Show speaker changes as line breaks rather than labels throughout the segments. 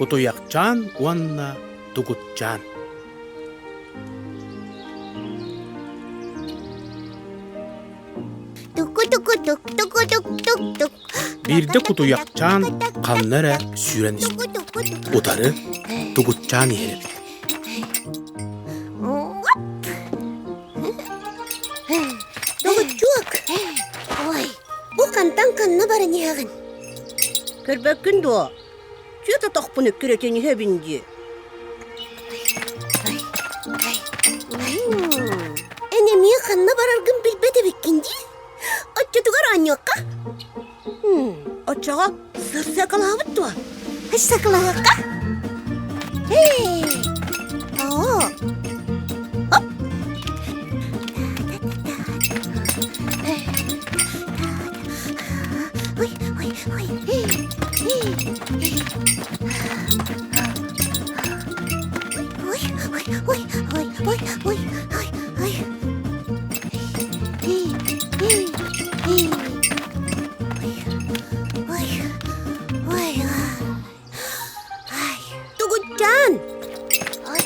Кутуйахчаан уонна Тугутчаан Биирдэ Кутуйахчаан ханна эрэ сүүрэн испит. Утары Тугутчаан иһэр эбит.
Доҕоччуок! Ой, бу хантан ханна баран иһэҕин?
Көрбөккүн дуо? Чүөт отохпун өккүрэтэн иһэбин дии.
Эн эмиэ ханна бараргын билбэт эбиккин дии? Оччотугар оонньуохха?
Оччоҕо сырсыакалаһабыт дуо?
Сырсыакалаһыахха? Эй! Оо! Оп! Ой, ой, ой. Ой, ой, ой, ой, ой, ой, ой, ой. Ой, ой, ой.
Тугутчаан!
Ой.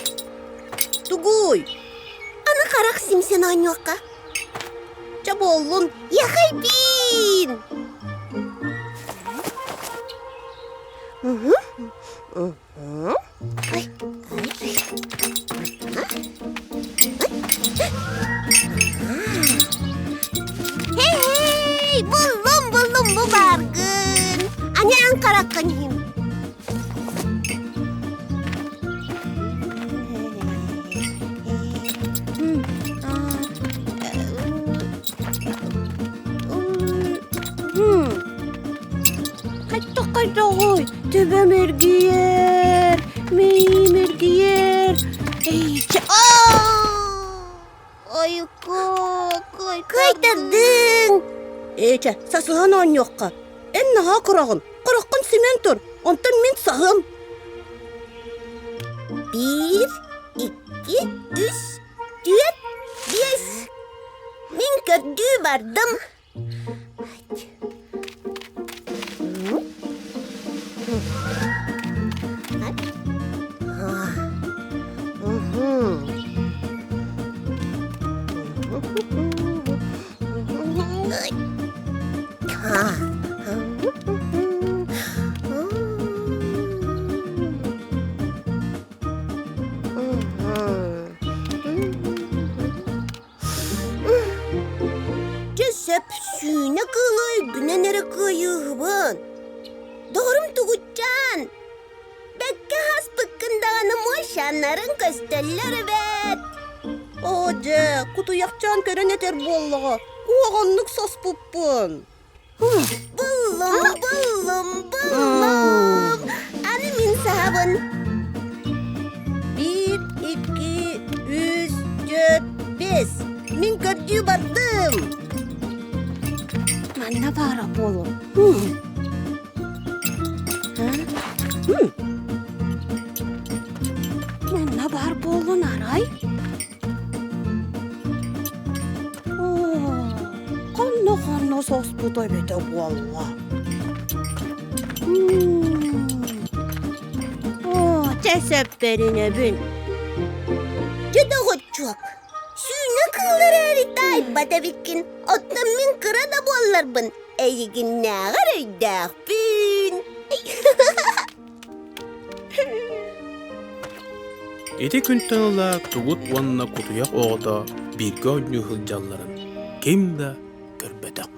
Тугуй?
Аны харах симсэн оонньуохха.
Чэ буоллун.
Яхайбин! Угу. Угу. Ой, ой. Hey, буллум, буллум, бу бааргын. Аны Анкараккан иһим.
Хайдах хайдаҕый? Төбөм эргийэр, мэйиим эргийэр. Эйчэ Ойуку,
Кыайтардыҥ!
Эчэ, сасыһан оонньуохха. Эн наһаа кыраҕын, хараххын симэн тур, онтон мин саһыам.
Биир, икки, үс, түөрт, биэс. Мин көрдүү бардым. Дьэ сөп сүүнэ кыылы өйбүнэн эрэ кыайыыһыбын. Доҕорум тугутчаан, бэккэ хаспыккын даҕаны муощаннарын көстөллөр эбээт.
Оо дьэ, кутуйахчаан көрөн этэр буоллаҕа, куһаҕаннык соспуппун.
Буллум, буллум, буллум. Аны мин саһабын.
Биир, икки, үс, түөрт, биэс. Мин көрдүү бардым. Манна баара буолуо. Манна баар буоллун арай. Ханна-ханна соспута эбитэ буолла. Оо, чэ сөппөрүнэбин.
Дьэ доҕоччуок, сүүнэ кыыл эрээри таайбат эбиккин. Оттон мин кыра да буолларбын, эйигиннээҕэр өйдөөхпүн.
Ити күнтэн ыла тугут уонна кутуйах оҕото бииргэ оонньуу сылдьалларын ким да көрбөтөх.